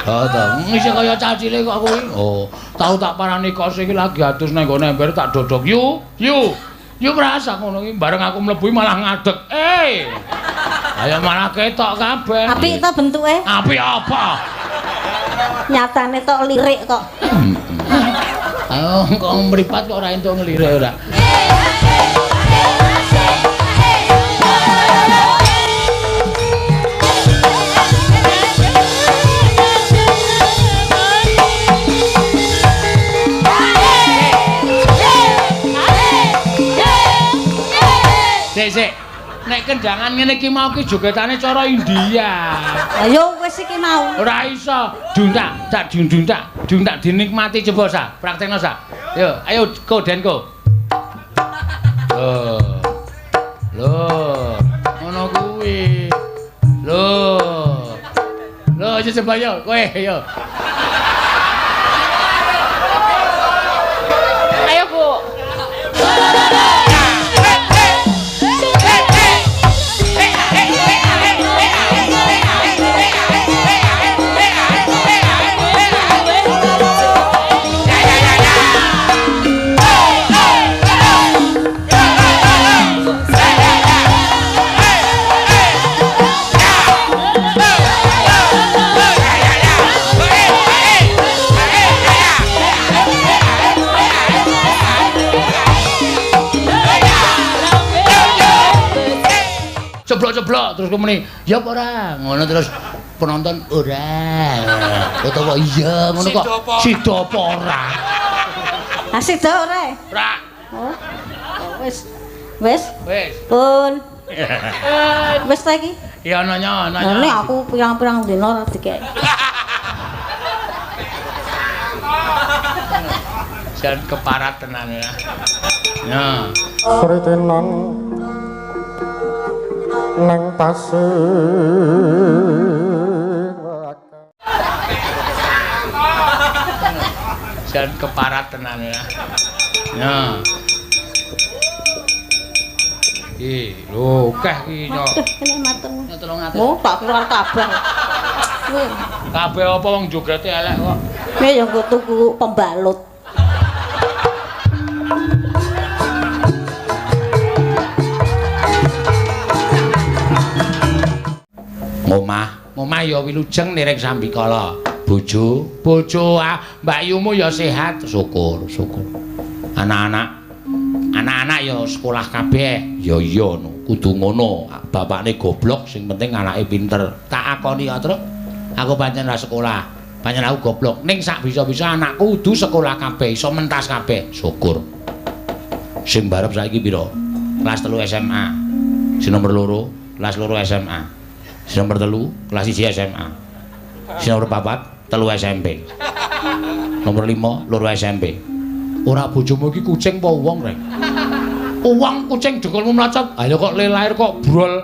Oh to, isih kaya cah cilik kok kuwi. Oh, tau tak parani kos iki lagi adus nang nggone ember tak dodok. Yu, yu. Yu merasa ngono iki bareng aku mlebu malah ngadeg. Eh. Ayo malah ketok kabeh. Apik to bentuke? Apik apa? Nyatane tok lirik kok. Ayo kok mripat kok ora entuk nglirik ora. Sik sik. Nek kendangan ngene iki mau ki jogetane cara India. Ayo wis iki mau. Ora iso. Duntak, tak dunduntak, duntak dinikmati coba sa. Praktekno sa. Yo, ayo ko denko. Lho. Lho, ngono kuwi. Lho. Lho, aja coba yo, kowe yo. Ayo, Bu. Ceblok-ceblok terus muni, "Ya apa ora?" Ngono terus penonton ora. Utawa iya ngono kok. Sida apa ora? Ah sida ora? Ora. Oh. Wis. Wis. Wis. Pun. Wis ta iki? Ya nanya, nanya. Lah aku pirang-pirang dina ora dikek. Jan keparat tenan ya. Ya. Kritenan nang pasir. Jan keparat tenan ya. Ya. Iki lho akeh iki nyok. Aduh, 300. Oh, tak keluar kabeh. Kabeh apa wong jogete elek kok. Kowe ya nggo tuku pembalut. Ngomah, ngomah ya wilujeng niring sambikala. Bojo, bojo ah, mbakyumu ya sehat, syukur, syukur. Anak-anak, anak-anak ya sekolah kabeh. Ya iya no, kudu ngono. Bapakne goblok, sing penting anake pinter. Tak akoni ya, Truk. Aku pancen ora sekolah, pancen aku goblok. Ning sak bisa-bisa anakku kudu sekolah kabeh, iso mentas kabeh. Syukur. Sing barep saiki pira? Kelas 3 SMA. Sing nomor 2, kelas 2 SMA. Sing nomor 3, kelas 1 SMA. Sing nomor 4, 3 SMP. Nomor 5, 2 SMP. Ora bojomu iki kucing apa wong, Reng? Wong kucing dekulmu mlacot. Ayo kok le lahir kok brol.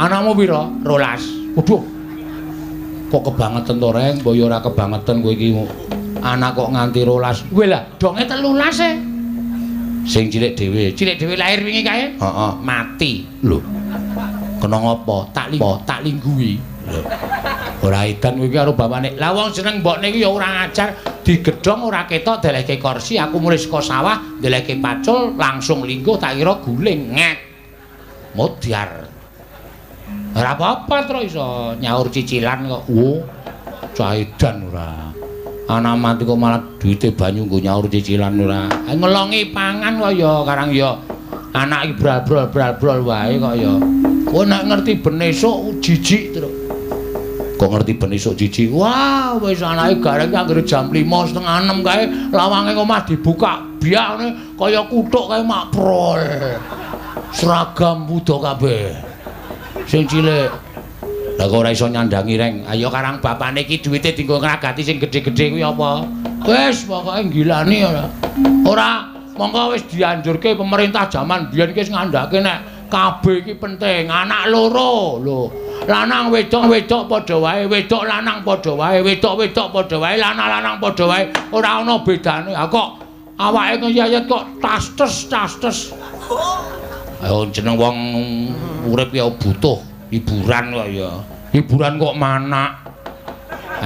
Anakmu pira? 12. Waduh. Kok kebangetan to, Reng? Mbok ya ora kebangetan kowe iki. Anak kok nganti 12. Weh lah, donge 13 e. Sing cilik dhewe. Cilik dhewe lahir wingi kae? Heeh, mati. Lho. Kena ngopo? Tak lingguhi. Lho. Ora edan kowe iki karo bapakne. Lah wong jeneng mbokne iki ya ora ngajar, digedhong ora ketok delehke kursi, aku mulih saka sawah, delehke pacul, langsung lingguh tak kira guling ngek. Modyar. Ora apa-apa tro iso nyaur cicilan kok. Wo. Cah edan ora. Anak mati kok malah duwite banyu nggo nyaur cicilan ora. Ngelongi pangan kok ya karang ya. Anak iki bral-brol wae kok ya. Kowe nek ngerti ben esuk jijik truk. Kok ngerti ben esuk jijik. Wah, wis anake gareng anggere jam 5:30 kae lawange omah dibuka biak ngene kaya kuthuk kae makprol. Seragam wuda kabeh. Sing cilik. Lah kok ora iso nyandangi, Reng. Ayo karang bapane iki duwite dienggo ngragati sing gedhe-gedhe kuwi apa? Wis pokoke gilani ora. Ora, mongko wis dianjurke pemerintah jaman biyen ki wis ngandhake nek KB iki penting, anak loro lho. Lanang wedok wedok padha wae, wedok lanang padha wae, wedok wedok padha wae, lanang-lanang padha wae, ora ana bedane. Ha kok awake ngeyayet kok tas-tes. Ayo jeneng wong urip ya butuh hiburan kok ya. Hiburan kok manak.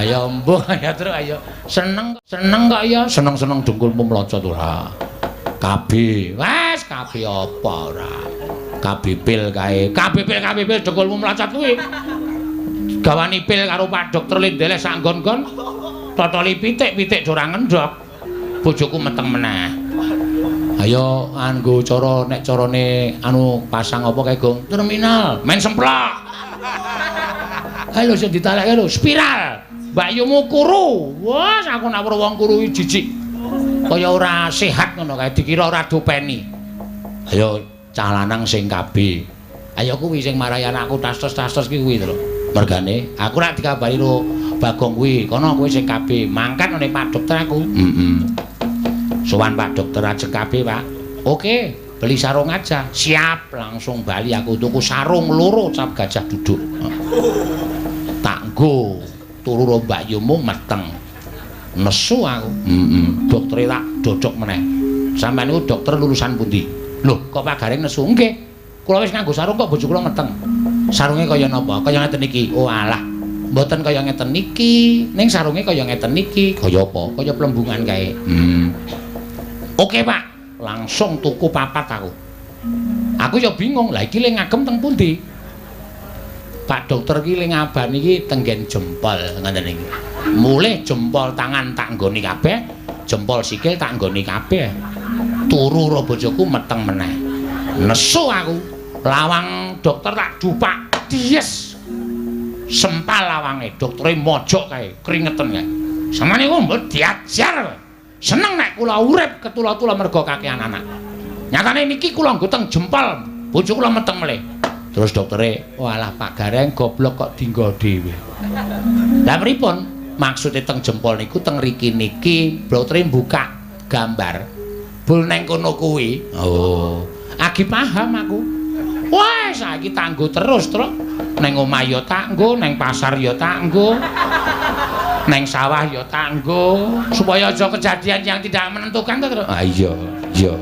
Ayo mbuh ya terus ayo. Seneng seneng kok ya, seneng-seneng dengkulmu mlocot ora. KB. Wes KB apa ora? KB pil kae. KB pil KB pil dengkulmu mlocot kuwi. Gawani pil karo Pak Dokter Lindele sak nggon-nggon. Totoli pitik-pitik ora ngendhok. Bojoku meteng meneh. Ayo anggo cara nek carane anu pasang apa kae Gong? Terminal, main semplok. Ayo sing ditalekke lho, spiral. Mbakyumu kuru. Wah, aku nek weruh wong kuru iki jijik. Kaya ora sehat ngono kae, dikira ora dopeni. Ayo cah lanang sing KB. Ayo kuwi sing marai anakku tas-tas ki kuwi lho. Mergane aku nek dikabari ro Bagong kuwi, kono kuwi sing KB, mangkat ngene Pak Dokter aku. Heeh. Sowan Pak Dokter ajeng KB, Pak. Oke, beli sarung aja. Siap, langsung bali aku tuku sarung loro cap gajah duduk. Tak nggo turu ro mbakyumu meteng. Nesu aku. Heeh. Doktere tak dodok meneh. Sampeyan niku dokter lulusan pundi? Lho, kok Pak Gareng nesu? Nggih. Kula wis nganggo sarung kok bojo kula meteng. Sarunge kaya napa? Kaya ngeten iki. Oh alah. Mboten kaya ngeten iki. Ning sarunge kaya ngeten iki. Kaya apa? Kaya plembungan kae. Oke, Pak. Langsung tuku papat aku. Aku ya bingung. Lah iki le ngagem teng pundi? Pak dokter iki le ngabani iki tenggen jempol ngoten iki. Mulih jempol tangan tak nggoni kabeh, jempol sikil tak nggoni kabeh. Turu ro bojoku meteng meneh. Nesu aku. Lawang dokter tak dupak. Dies. Sempal lawange, doktere mojok kae, kringeten kae. Samane niku mbok diajar. Seneng nek kula urip ketula-tula mergo kakean anak. Nyatane niki kula nggo teng jempol, bojo kula meteng melih. Terus doktere, walah Pak Gareng goblok kok dinggo dhewe. Lah pripun? Maksude teng jempol niku teng riki niki, doktere buka gambar. Bul neng kono kuwi. Oh, agi paham aku. Wah, saiki tanggo terus, Truk. Neng omah ya tanggo, neng pasar ya tanggo. Neng sawah ya tanggo, supaya aja kejadian yang tidak menentukan to, Truk. Ah iya, iya.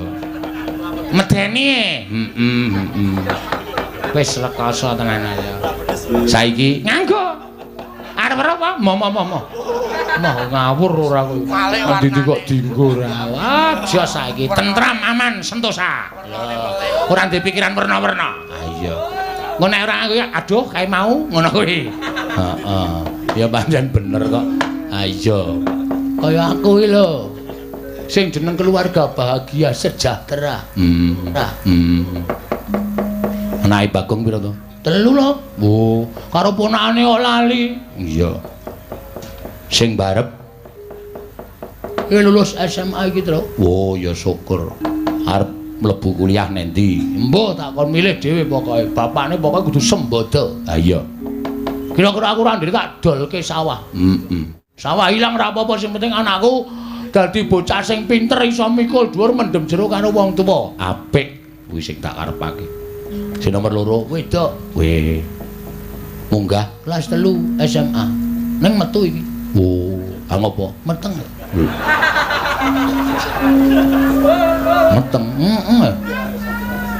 Medeni. Heeh, heeh. Wis rekoso tenan ayo. Saiki nganggo. Arep apa? Mo mo mo mo. Moh ngawur ora kowe. Endi kok dinggo ora. Aja saiki tentram aman sentosa. Ora ndek pikiran werna-werna. Ah iya. Engko nek ora aku ya aduh kae mau ngono kuwi. Heeh. Ya pancen bener kok. Ah iya. Kaya aku iki lho. Sing jeneng keluarga bahagia sejahtera. Anake Bagong pira to? 3 lho. Oh, karo ponakane kok lali. Iya. Sing barep iki lulus SMA iki, Truk. Oh, ya syukur. Arep mlebu kuliah nendi? Embuh tak kon milih dhewe pokoke. Bapakne pokoke kudu sembodo. Ha iya. Kira-kira aku ora ndek tak dolke sawah. Heeh. Sawah ilang ora apa-apa, sing penting anakku dadi bocah sing pinter iso mikul dhuwur mendem jero karo wong tuwa. Apik kuwi sing tak karepake. Sing nomor 2 wedok. Weh. Munggah kelas 3 SMA. Neng metu iki. Oh, ha ngopo? Meteng. Meteng. Heeh.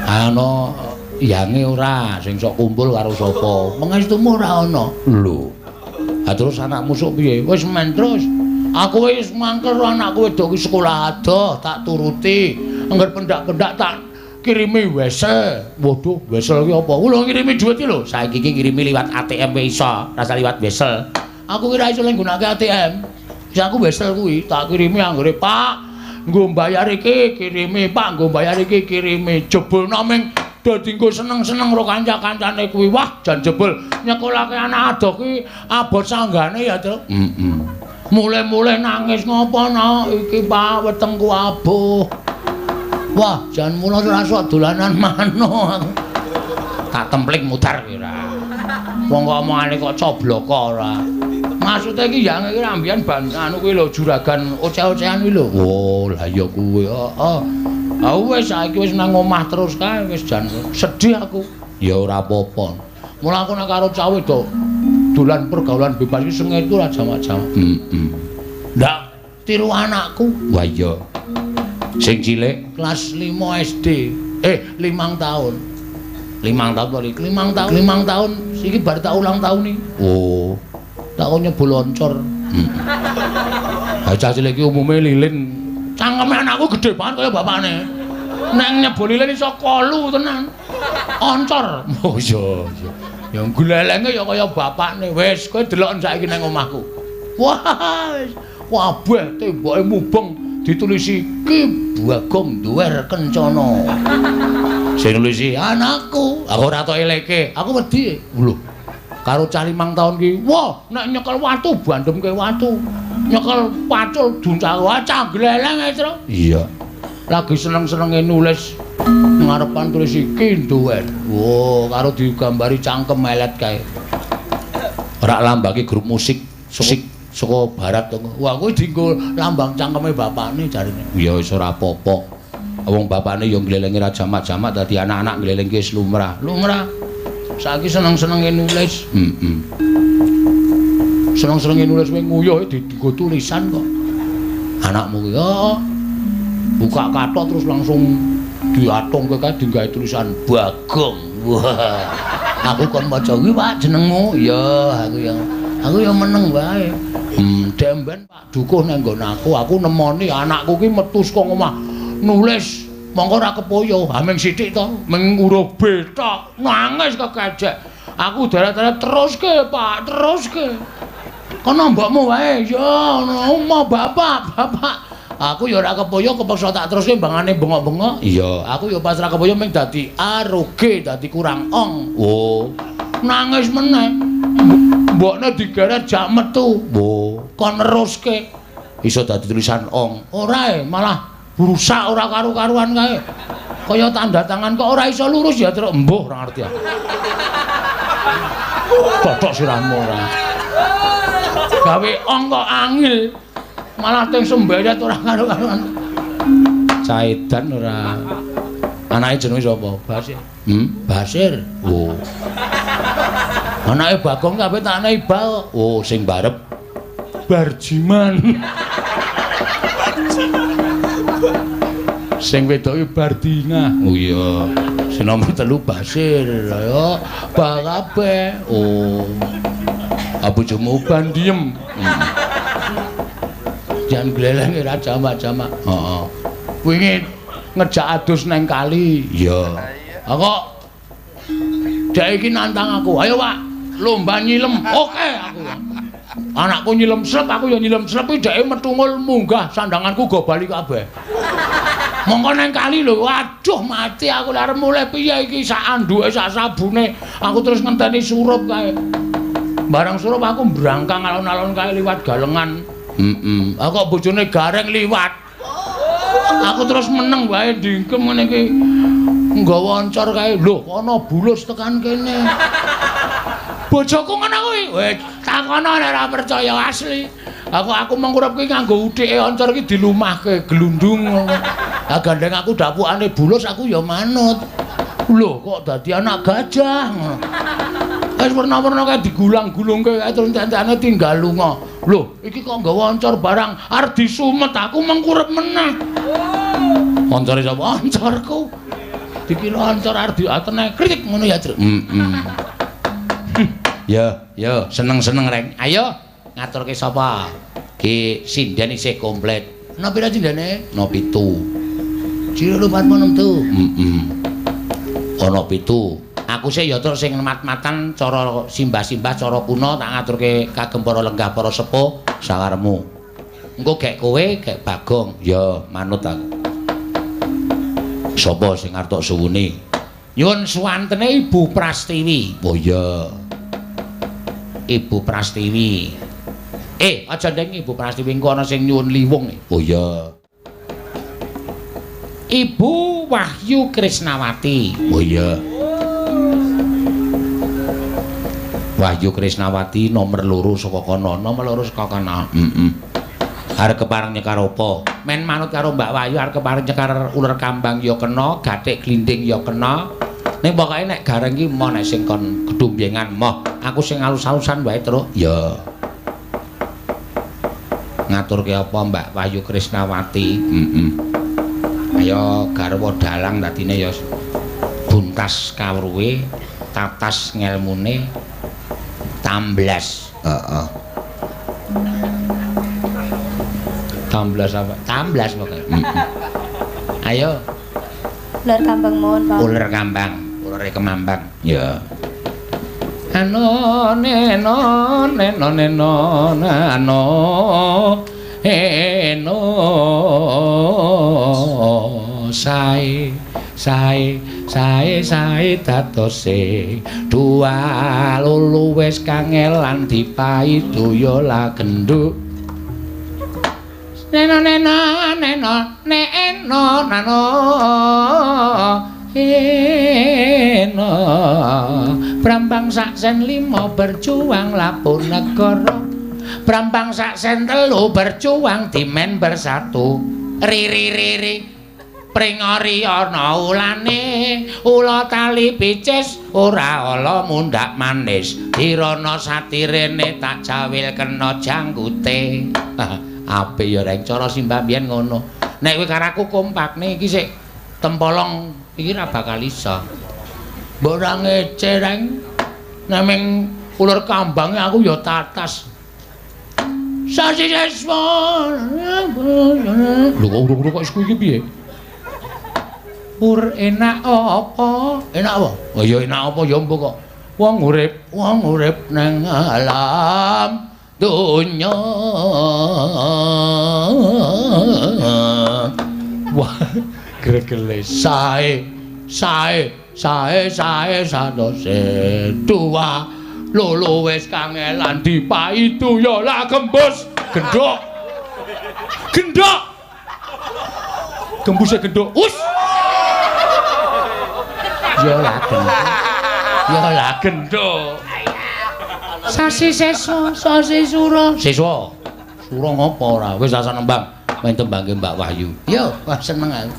Ana yange ora sing sok kumpul karo sapa? Mengestumu ora ana. Lho. Ha terus anakmu sok piye? Wis men terus. Aku wis mangkel anakku wedok iki sekolah adoh, tak turuti. Angger pendak-pendak tak kirimi wesel. Waduh, wesel ki apa? Lho ngirimi dhuwit ki lho. Saiki iki ngirimi liwat ATM wae iso, rasa liwat wesel. Aku kira iso nggunakake ATM. Wis aku wesel kuwi tak kirimi anggere Pak, nggo mbayar iki kirimi, Pak, nggo mbayar iki kirimi. Jebul naming dadi nggo seneng-seneng karo kanca-kancane kuwi. Wah, jan jebul nyekolahke anak adoh kuwi abot sanggane ya, Truk. Heeh. Mulih-mulih nangis ngopo no iki Pak, wetengku abuh. Wah, jan mula ora sok dolanan manuk aku. Tak templing mudar kuwi ora. Wong kok omongane kok cobloko ora. Maksude iki ya iki ambian ban anu kuwi lho juragan oceh-ocehan kuwi lho. Oh, lah ya kuwi. Heeh. Ah wis saiki wis nang omah terus kae wis jan sedih aku. Ya ora apa-apa. Mula aku nek karo cah wedok dolan pergaulan bebas iki sengit ora jamak-jamak. Heeh. Ndak tiru anakku. Wah iya. Sing cilik kelas 5 SD. 5 tahun. 5 tahun to iki. 5 tahun. 5 tahun iki bar tak ulang tahun iki. Oh. Tak kok nyebul oncor. Ha cah cilik iki umume lilin. Cangkeme anakku gedhe banget kaya bapakne. Nek nyebul lilin iso kolu tenan. Oncor. Oh iya iya. Ya glelenge ya kaya bapakne. Wis kowe delok saiki nang omahku. Wah wis kabeh temboke mubeng ditulisi Ki Bagong Duwer Kencana. Sing nulisi anakku. Aku ora tok eleke. Aku wedi. Lho. Karo cah 5 taun ki, wah nek nyekel watu bandemke watu. Nyekel pacul duncal cah gleleng e, Tru. Iya. Lagi seneng-senenge nulis ngarepan tulis iki Duwer. Wah, karo digambari cangkem melet kae. Ora lambake grup musik musik saka barat to. Wah, kuwi dienggo lambang cangkeme bapakne jarine. Ya wis ora apa-apa. Wong bapakne ya nglelengi ra jamak-jamak dadi anak-anak nglelengke wis lumrah. Lumrah. Saiki seneng-senenge nulis. Heeh. Seneng-senenge nulis kowe nguyuh dienggo tulisan kok. Anakmu ki ya buka kathok terus langsung diatungke kae digawe tulisan Bagong. Wah. Aku kon maca kuwi Pak jenengmu. Ya, aku ya meneng wae. Demben Pak Dukuh nang nggon aku nemoni anakku ki metu saka omah nulis mongko ora kepoyo, haming sithik to, ming huruf B tok, nangis kekejek. Aku deret-deret teruske, Pak, teruske. Kono mbokmu wae, ya ngono bapak, bapak. Aku ya ora kepoyo kepeksa tak teruske mbangane bengok-bengok. Iya, aku ya pas ora kepoyo ming dadi A ro G, dadi kurang ong. Oh, nangis meneh. Mbokne digeret jak metu. Oh, kon neruske. Iso dadi tulisan ong. Ora e, malah rusak ora karu-karuan kae. Kaya tanda tangan kok ora iso lurus ya terus embuh ora ngerti aku. Totok sirahmu ora. Gawe ong kok angil. Malah teng semberet ora karu-karuan. Caidan ora. Anake jenenge sapa? Basir. Basir. Oh. Anake Bagong kabeh tak anake Ibal. Oh, sing barep Barjiman. Sing wedok iki Bardingah. Oh iya. Sing nomor 3 Basir. Ayo bal kabeh. Oh. Bojomu bandiem. Jan gleleng ora jamak-jamak. Heeh. Wingi ngejak adus nang kali. Iya. Ha kok dhek iki nantang aku. Ayo, Pak, lomba nyilem. Oke aku. Anakku nyilem slep, aku ya nyilem slep iki dheke metungul munggah sandanganku go bali kabeh. Mongko nang kali lho, waduh mati aku lha arep mulih piye iki sak anduke sak sabune. Aku terus ngenteni surup kae. Barang surup aku mbrangkang alon-alon kae liwat galengan. Heeh. Aku kok bojone gareng liwat. Aku terus meneng wae dingkem ngene iki. Nggawa oncor kae. Lho, ana bulus tekan kene. Bojoku ngono kuwi. Wis takono nek ora percaya asli. Aku mengkurep kuwi nganggo uthike oncor iki dilumahke glundung ngono. Ha gandeng aku dapukane bulus aku ya manut. Lho kok dadi anak gajah ngono. Wis werna-werna kae digulang-gulungke kae terus entek-entekane tinggal lunga. Lho, iki kok nggawa oncor barang arep disumet aku mengkurep meneh. Oncore sapa? Oncorku. Dikira oncor arep diatene kritik ngono ya, Tru. Heeh. Ya, ya, seneng-seneng reng. Ayo ngaturke sapa? Ki sinden isih komplit. Ana pira sindene? Ana 7. Jiro 4 6 tu. Heeh. Ana 7. Aku sih ya terus sing mat-matan cara simbah-simbah cara kuno tak ngaturke kagem para lenggah para sepuh sakaremu. Engko gek kowe, gek Bagong. Ya, manut aku. Sapa sing arep tok suwuni? Nyuwun suwantene Ibu Prastiwi. Oh iya. Ibu Prastiwi. Aja ndeng Ibu Prastiwi engko ana sing nyuwun liwung. Oh iya. Ibu Wahyu Krisnawati. Oh iya. Wahyu Krisnawati nomor 2 saka kono, nomor 2 saka kono. Heeh. Arep kepareng nyekar apa? Men manut karo Mbak Wahyu arep kepareng nyekar uler kambang ya kena, gathik glinding ya kena. Ning pokoke nek gareng ki moh nek sing kon gedhombengan moh. Aku sing alus-alusan wae, Truk. Ya. Ngaturke apa Mbak Wahyu Krisnawati? Heeh. Ayo garwa dalang dadine ya buntas kawruhe, tatas ngelmune, tamblas. Heeh. Tamblas apa? Tamblas pokoke. Ayo. Uler kambang mawon, Pak. Uler kambang, ulere kemambang. Ya. Ano neno neno neno nano eno sae sae sae sae dadose dua lulu wis kangelan dipaidu ya la genduk neno neno neno neno nano eno Brambang sak sen 5 berjuang lapun negara Brambang sak sen 3 berjuang dimen bersatu riri riri pringori ana ulane ula tali picis ora ala mundhak manis dirana satirene tak jawil kena janggute. Apik ya reng cara simbah biyen ngono. Nek kowe karo aku kompakne iki sik tempolong iki ora bakal iso. Mbok ora ngece reng. Nek ming uler kambange aku ya tatas. Sasi seswa. Lho kok urung-urung kok isku iki piye? Pur enak apa? Enak apa? Oh ya enak apa ya mbok kok. Wong urip nang alam donya. Wah, gregele sae sae sae sae sadose dua lolo wis kangelan dipaidu ya lah gembus gendhok gendhok gembuse gendhok us ya lah gendhok ya lah gendhok sasi seswa sasi sura seswa sura ngopo ora wis rasa nembang main tembangke Mbak Wahyu yo wah seneng aku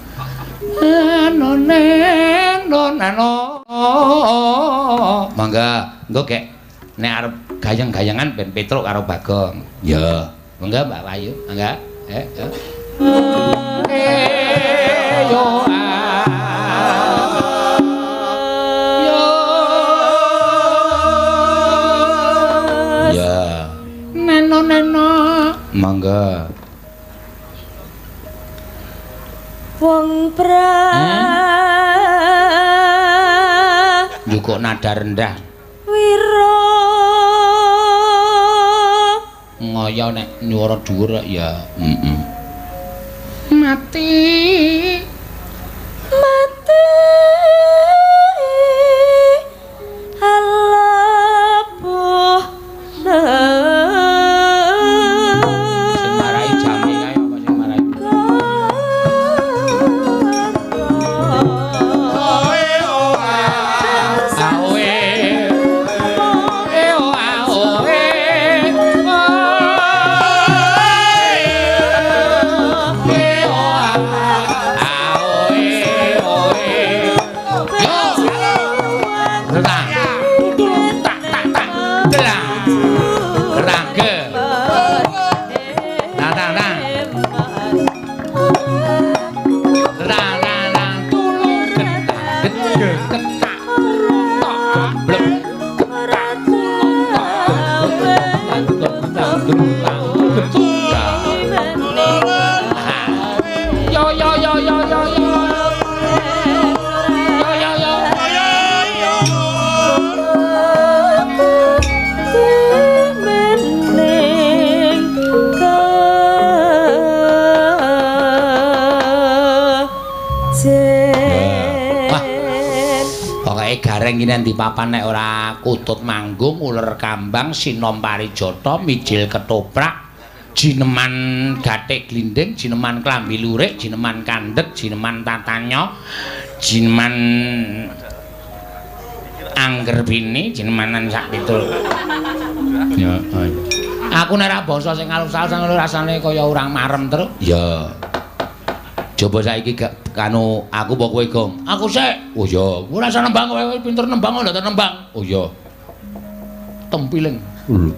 ano neno nano mangga engko gek nek arep gayeng-gayengan ben Petruk karo Bagong ya mangga Mbak Wahyu mangga yo yo ya neno neno mangga wong pra njukuk nada rendah wira ngoyo nek nyuara dhuwur ya mati mati alabuh sing marai jame kae apa sing marai gareng di papan nek ora kutut manggung uler kambang sinom parijata mijil ketoprak jineman gathik glinding jineman klambi lurik jineman kandhek jineman tatanya jineman angger bini jinemanan sak pitul ya aku nek ora basa sing alus-alus ngono rasane kaya urang marem terus ya. Coba saiki gak kanu aku apa kowe Gong? Aku sik. Oh iya, ora usah nembang kowe pinter nembang kok ndak nembang. Oh iya. Tempiling. Lho.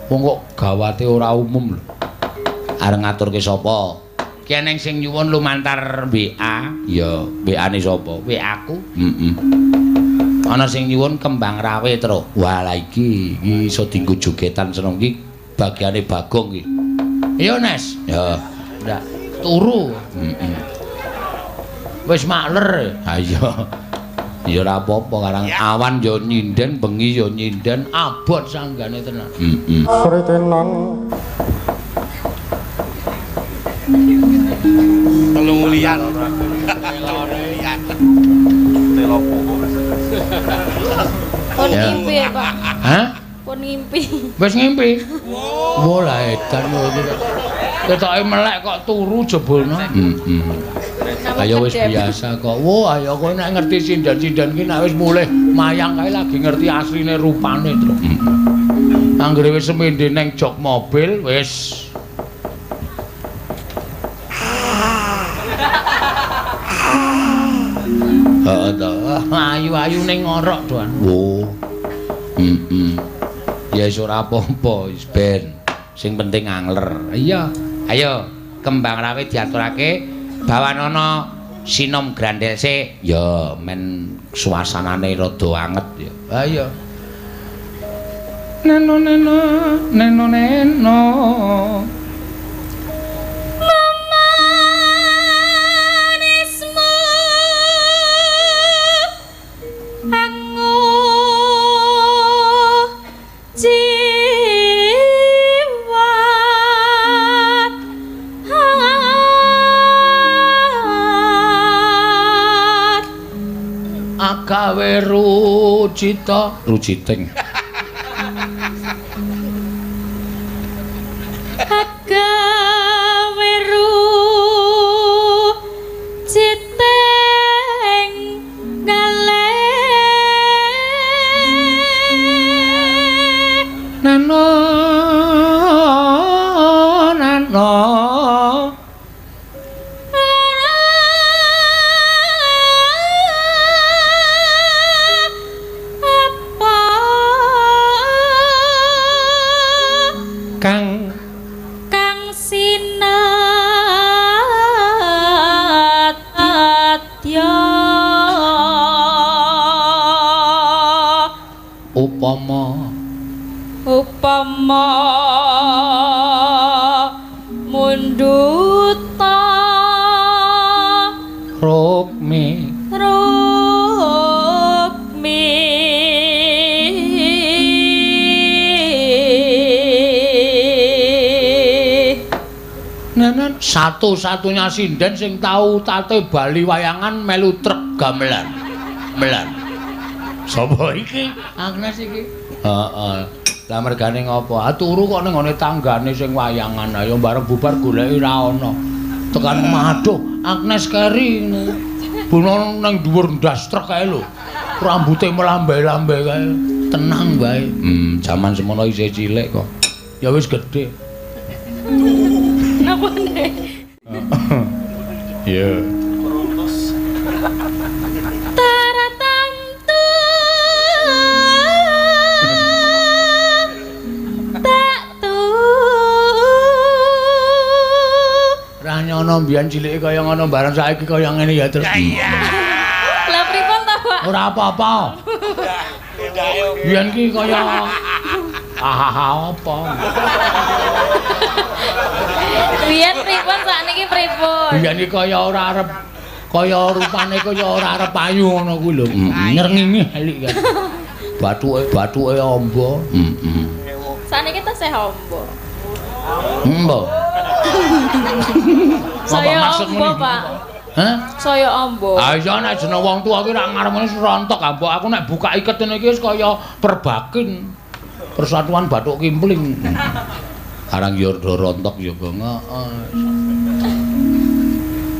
Wong kok gawate ora umum lho. Arep ngaturke sapa? Ki eneng sing nyuwun lumantar WA. Ya, WA-ne sapa? WA aku. Heeh. Ana sing nyuwun kembang rawe, Truk. Wah, lah iki iki iso dienggo jogetan seneng iki bagiane Bagong iki. Iya, Nes. Ya. Ndak turu. Heeh. Wis makler. Ha iya. Ya ora apa-apa karang awan ya nyinden, bengi ya nyinden, abot sanggane tenan. Heeh. Sritenan telung liyan. Pun ngimpi ya, Pak. Hah? Pun ngimpi. Wis ngimpi. Wah, lah edan iki. Ketoke melek kok turu jebulno. Heeh. Ayo wis biasa kok. Wah, ayo kowe nek ngerti sinden-sinden ki nek wis mulih mayang kae lagi ngerti asline rupane, Tru. Anggere wis semende neng jok mobil wis. Heeh to. Ayu-ayu ning ngorok, Doan. Wo. Heeh. Ya wis ora apa-apa, wis ben. Sing penting angler. Iya. Ayo, kembang rawe diaturake. Bawanana sinom grandel sik. Ya, men suasanane rada anget ya. Ha iya. Neno neno neno neno. Memanismu angu jiwat hat Agawe rucita ruciting. Agawe ruciting galih Nano nano apa kang kang sinatya upama upama munduta rukmi rukmi Nenen satu-satunya sinden sing tau tate bali wayangan melu truk gamelan. Melan. Sapa iki? Agnes iki. Heeh. Lah mergane ngopo? Ah turu kok ning ngone tanggane sing wayangan. Ayo bareng bubar goleki ra ono. Tekan omah aduh, Agnes keri. Buno nang dhuwur ndas truk kae lho. Rambute melambai-lambai kae. Tenang wae. Jaman semono isih cilik kok. Ya wis gedhe. Napa nek? Iya. Taratamtu tak tu Ra nyono mbiyen cilike kaya ngono bareng saiki kaya ngene ya terus. Lah pripun ta, Pak? Ora apa-apa. Biyen ki kaya hahaha apa. Biyen pripun sakniki pripun? Biyen ki kaya ora arep kaya rupane kaya ora arep ayu ngono kuwi lho. Nyrengingi elik kan. Bathuke amba. Heeh. Sakniki tesih amba. Embo. Saya amba, Pak. Hah? Saya amba. Ah iya nek jeneng wong tuwa ki rak ngarep rontok ambok. Aku nek buka iket ngene iki wis kaya perbakin. Persatuan Bathuk Kimpling. Arang yo rontok yo heeh.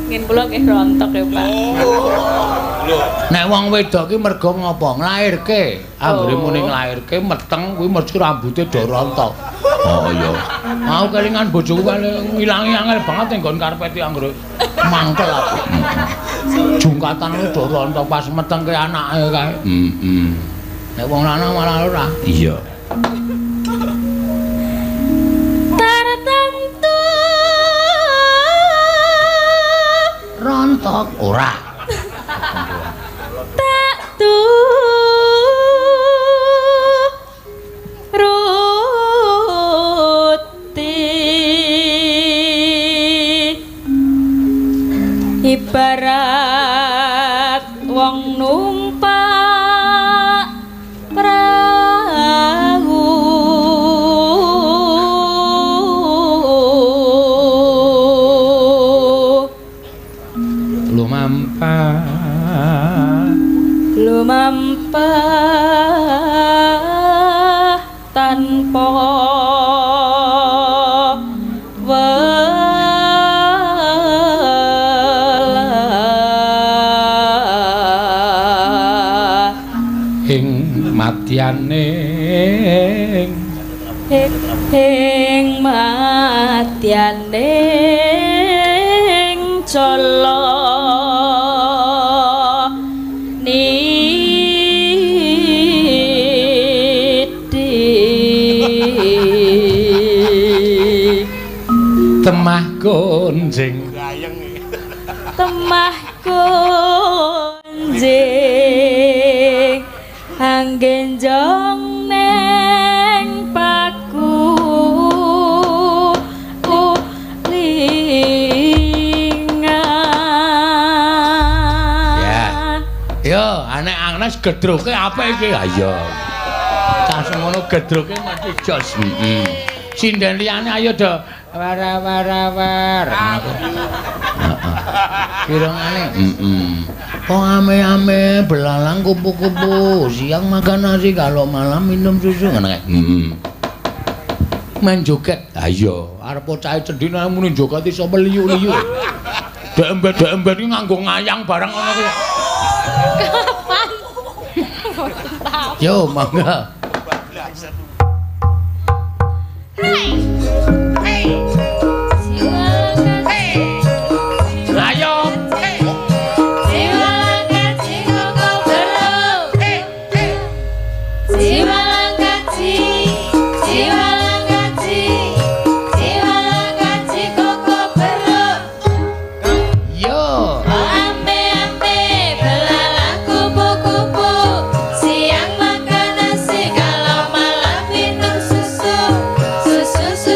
Ngin kula nggih rontok ya, Pak. Nek wong wedok ki mergo ngopo? Nglairke. Anggere muni nglairke meteng kuwi mesti rambute do rontok. Oh iya. Mau kelingan bojoku kale ngilangi angel banget ning nggon karpet anggere mangkel aku. Jungkatan do rontok pas metengke anake kae. Heeh. Nek wong lanang malah ora. Iya. Tartamtu rontok ora. Tak tu ruti. Ibarat wong numpak prahu lumampah lumampah tanpa welah ing matyaning ing matyaning cala niti temah gonjing temah gonjing anggenjong neng paku ulingan. Ya. Yo, anek Agnes gedroke apik iki. Ha iya. Cah semono gedroke mesti jos. Heeh. Sinden liyane ayo do wara-wara-war. Heeh. Kirangane heeh. Kok ame-ame belalang kupu-kupu, siang makan nasi kalau malam minum susu ngono kae. Heeh. Main joget. Ha iya, arep bocah cendhine muni joget iso meliuk-liuk. Dek-embet iki nganggo ngayang barang ngono kuwi. Kapan? Yo, mangga. Ayo. Yo. Ame-ame belalang kupu-kupu, siang makan nasi kalau malam minum susu. Susu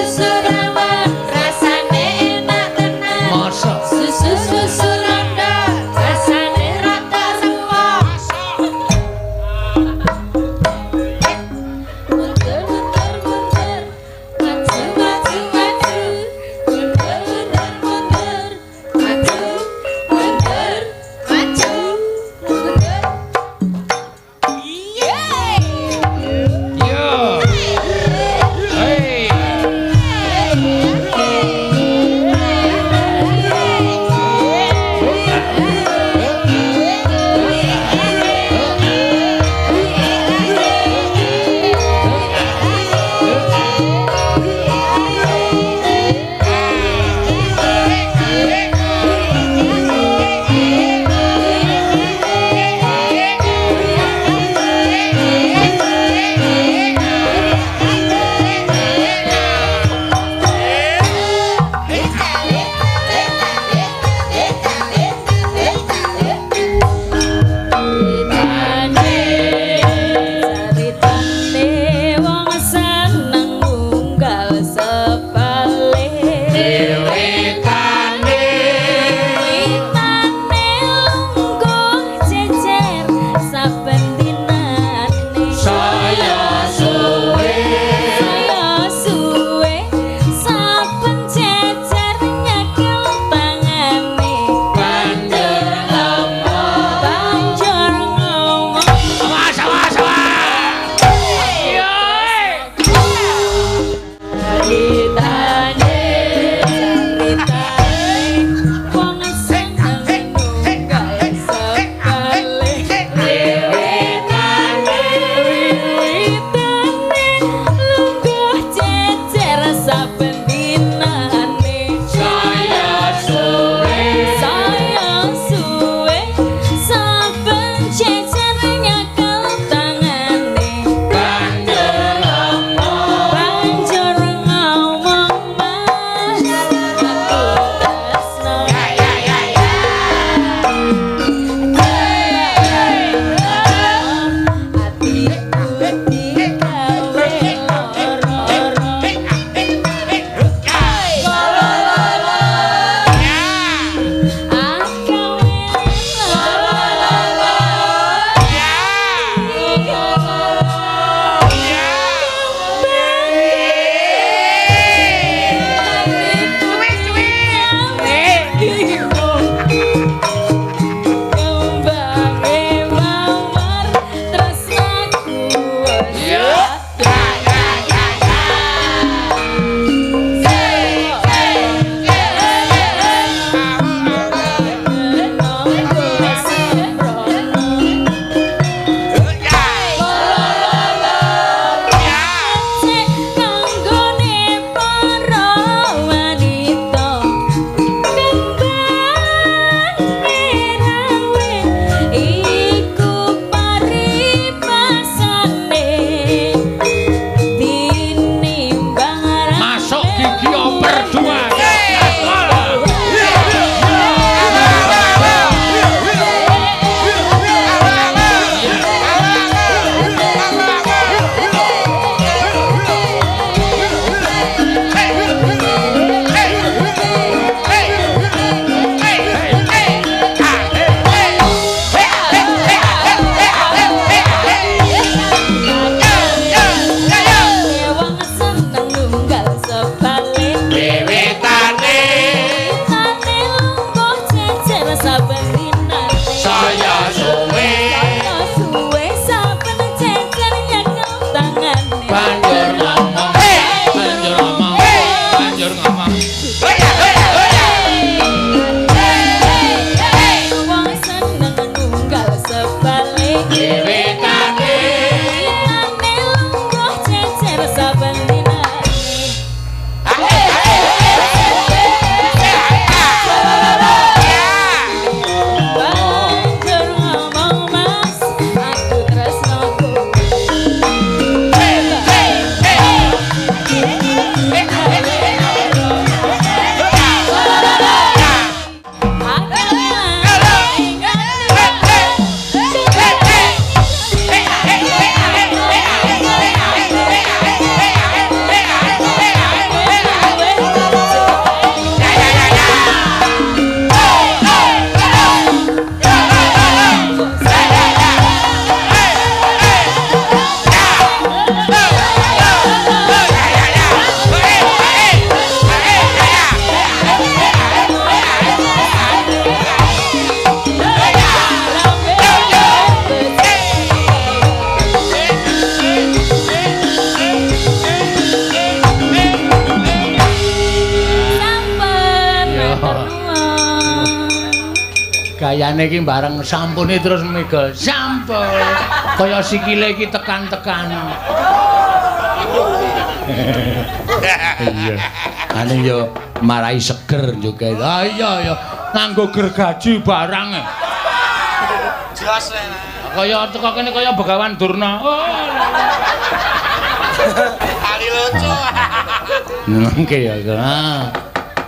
ngomong. Wong seneng nunggal sebalik Wiwitane wiwitane lungguh jejer saben dinane. Banjur ngomong Mas, aku tresno kowe. Sampun Ya. matur nuwun. Gayane iki bareng sampune terus mega sampun. Kaya sikile iki tekan-tekan. Iya. Ane yo marai seger juga. Ah iya ya nganggo gergaji barang. Jos. Kaya teko kene kaya Begawan Durna. Oh. Ali lucu. Nengke ya. Ah.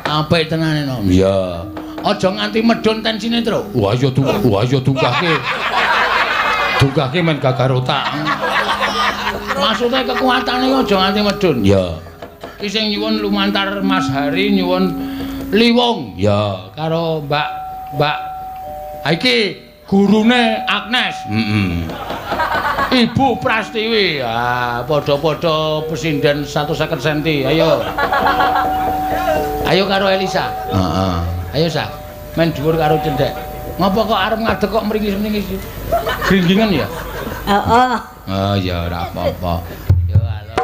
Apik tenane no. Iya. Aja nganti medhun tensine, Tru. Wah iya tu, wah iya tunggahke. Tunggahke men gagar otak. Maksudnya kekuatane aja nganti medhun. Ya. Ki sing nyuwun lumantar Mas Hari nyuwun Liwung. Ya, karo Mbak Mbak. Ha iki gurune Agnes. Heeh. Ibu Prastiwi. Ah, padha-padha pesinden 150 cm. Ayo. Ayo karo Elisa. Heeh. Ayo Sa. Men dhuwur karo cendhek. Ngopo kok arep ngadeg kok mringis-mringis? Gringgingen ya? Heeh. Oh ya ora apa-apa. Yo halo.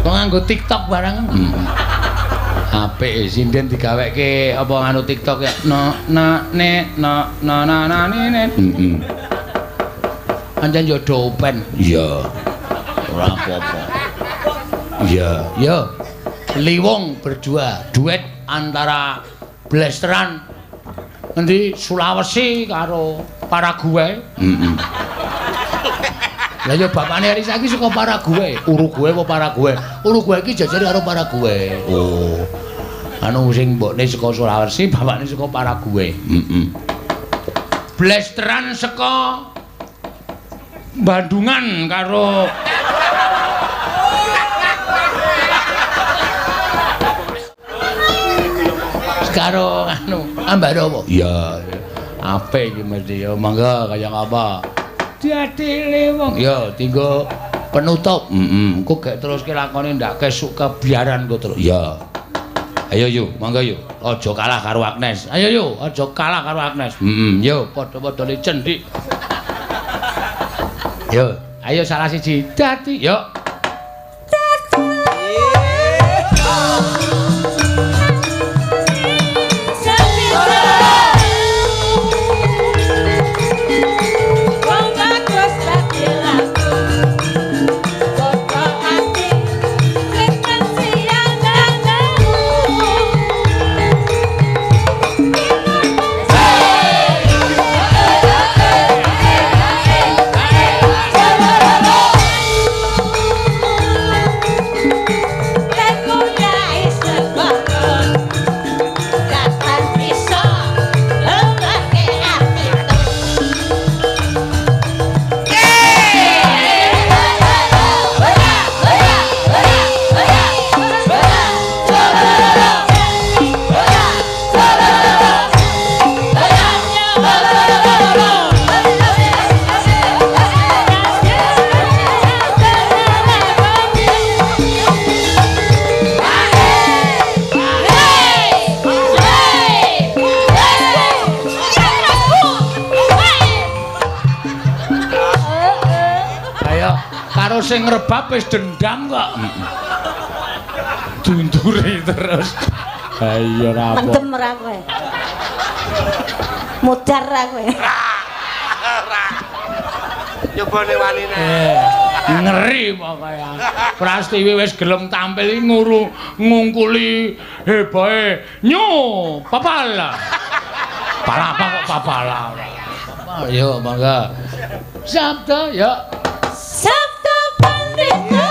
Kok nganggo TikTok barang? Apik sinden digaweke apa nganu TikTok ya. No na ne no na na na ne ne. Heeh. Pancen yo dopen. Iya. Ora apa-apa. Iya, yo. Liwung berdua, duet antara Blasteran ngendi Sulawesi karo Paraguay. Heeh. Lah ya bapakne Elisa iki saka Paraguay. Uruguay apa Paraguay? Uruguay iki jajare karo Paraguay. Oh. Anu sing mbokne saka Sulawesi, bapakne saka Paraguay. Heeh. Blasteran saka Bandungan karo karo anu Ambarawa. Iya. Apik iki mesti ya mangga kaya ngapa. Dadi Liwung. Ya, tinggo penutup. Heeh. Engko gek teruske lakone ndak kesuk kebiaran kok terus. Ya. Ayo yo, mangga yo. Aja kalah karo Agnes. Ayo yo, aja kalah karo Agnes. Heeh, yo padha-padha cendik. Yo, ayo salah siji. Dadi yo. Wong bagus dadi laku. Padha ati kreten siang dalu. Sing ngrebab wis dendam kok. Dunduri terus. Ha iya ora apa. Mendem ora kowe. Mudar ra kowe. Ora. Nyobane wanine. Ngeri pokoke. Prastiwi wis gelem tampil iki nguru ngungkuli hebohe nyu papala. Palapa kok papala ora. Yo mangga. Sabda ya. Sabda pandita.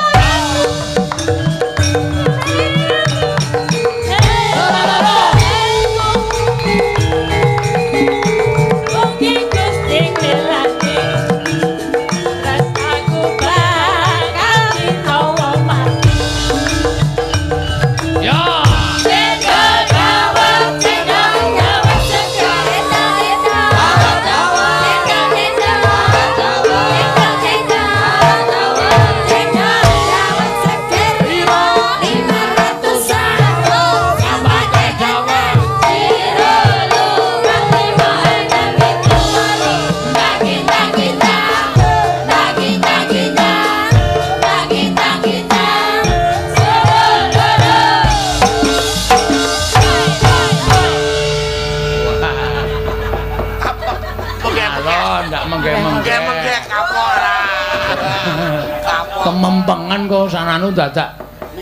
Kemempengan kok sananu dadak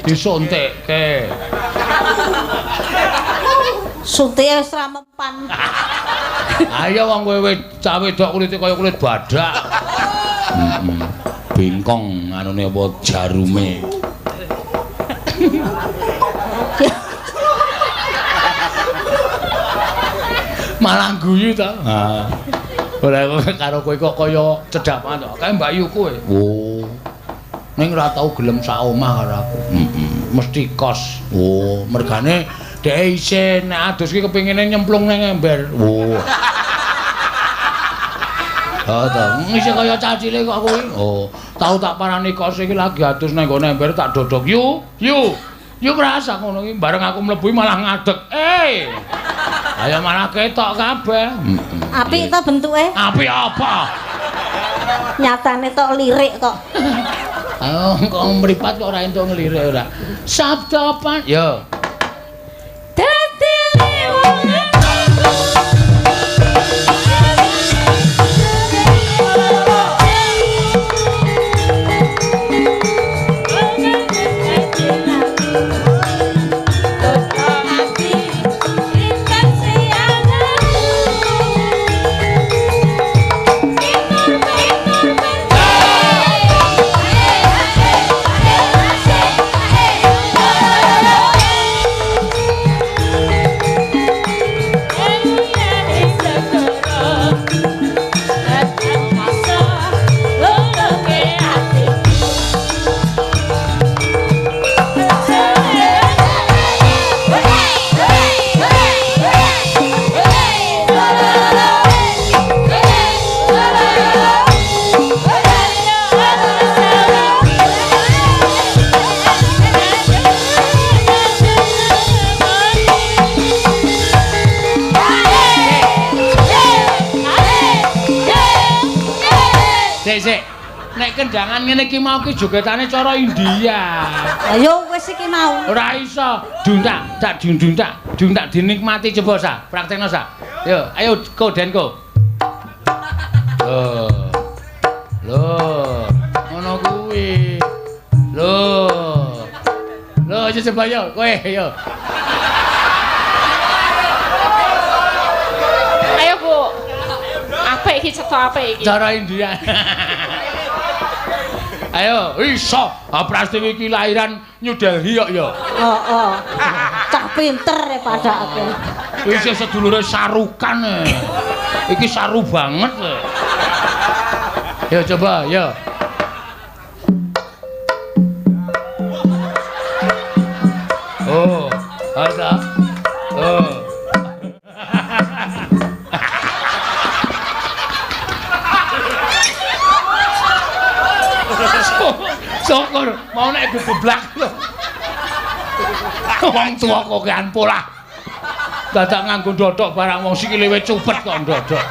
disuntikke. Suntike wis ra mempan. Ayo wong kowe cah wedok kulite kaya kulit badak. Bengkong anune apa jarume. Malah guyu ta. Ha. Ora karo kowe kok kaya cedhak banget to. Kae Mbak Yu kowe. Oh. Ning ora tau gelem sak omah karo aku. Mesti kos. Oh, mergane dhek isin nek adus ki kepengine nyemplung nang ember. Oh. Ha ta, isih kaya cah cilik kok kowe. Oh, tau tak parani kos iki lagi adus nang nggone ember tak dodok. Yu, yu. Yu merasa ngono iki bareng aku mlebu malah ngadeg. Eh. Ayo malah ketok kabeh. Apik ta bentuke? Apik apa? Nyatane tok lirik kok. Oh, kok mripat kok ora entuk nglirik ora. Sabda apa? Yo. Dadi wong Sik, nek kendangan ngene iki mau ki jogetane cara India. Ayo wis iki mau. Ora iso. Duntak, tak dunduntak, duntak dinikmati coba sa, praktekno sa. Yo, ayo ko denko. Lho. Lho, ngono kuwi. Lho. Lho, aja coba yo, kowe yo. Ayo, Bu. Apik iki cetha apik iki. Cara India. Ayo, iso. Prastiwi iki lahiran New Delhi kok ya. Heeh. Cah pinter e padake. Isih sedulure sarukan e. Iki saru banget e. Yo coba, yo. Oh, ada. Oh. Syukur mau nek geblak lho. Wong tuwa kokean polah. Dadak nganggo ndodhok barang wong sikile wis cupet kok ndodhok.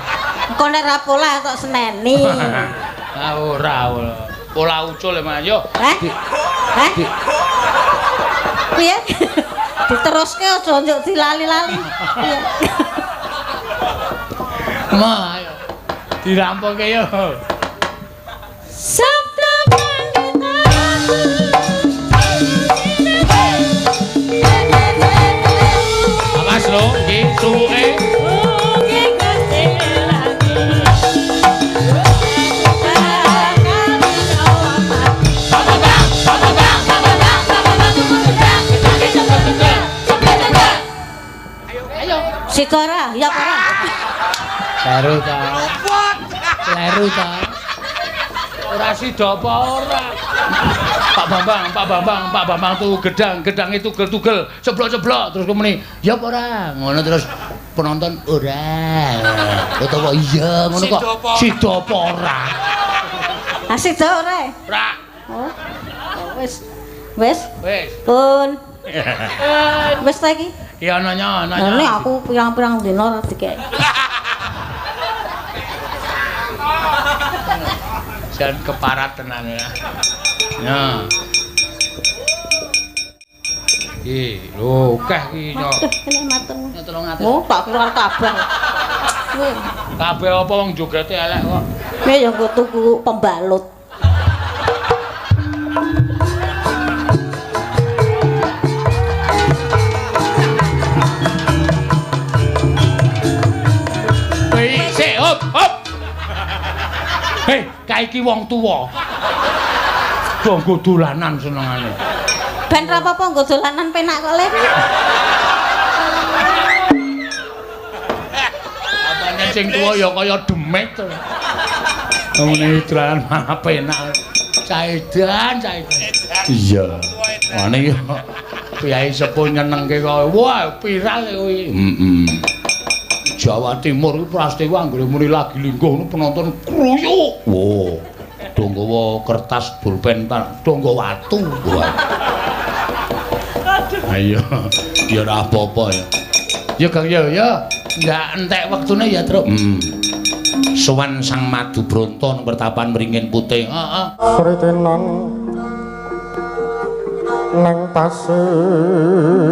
Engko nek ra polah kok seneni. Ah ora. Pola ucul emang yo. Heh? Heh? Piye? Diteruske aja njuk dilali-lali. Piye? Ma ayo. Dirampungke yo. Sabda Pandita. Awas lho iki suwuke. Sida ora? Ya apa ora? Kleru ta. Kleru ta. Ora sida apa ora. Pak Bambang, Pak Bambang, Pak Bambang tuh gedang, gedang itu tugel-tugel, ceblok-ceblok terus muni, "Ya apa ora?" Ngono terus penonton ora. Utawa iya ngono kok. Sida apa ora? Ah sida ora? Ora. Oh. Wis. Wis. Wis. Pun. Wis ta iki? Iya nanya, nanya. Ini aku pirang-pirang dina ora dikek. Jan keparat tenan ya. Ya. Iki lho akeh iki yo. Aduh, kene matur. 300. Oh, tak kira kabeh. Kabeh apa wong jogete elek kok. Kowe ya nggo tuku pembalut. Sik, hop, hop. Hei, kae iki wong tuwa. Do nggo dolanan senengane. Ben ra apa-apa nggo dolanan penak kok, Le. Apane sing tuwa ya kaya demit. Ngene dolanan malah penak. Caedan, caedan. Iya. Ngene iki Kyai sepuh nyenengke kok. Wah, viral kuwi. Heeh. Jawa Timur iki prastiwa anggere muni lagi lingguh ngono penonton kruyuk. Wo. Do nggawa kertas pulpen do nggawa watu. Wah. Ayo, ya ora apa-apa ya. Ya Kang ya ya, ndak entek wektune ya, Truk. Sowan Sang Madu Bronto nang pertapan Wringin Putih. Heeh. Sritenan nang pasir.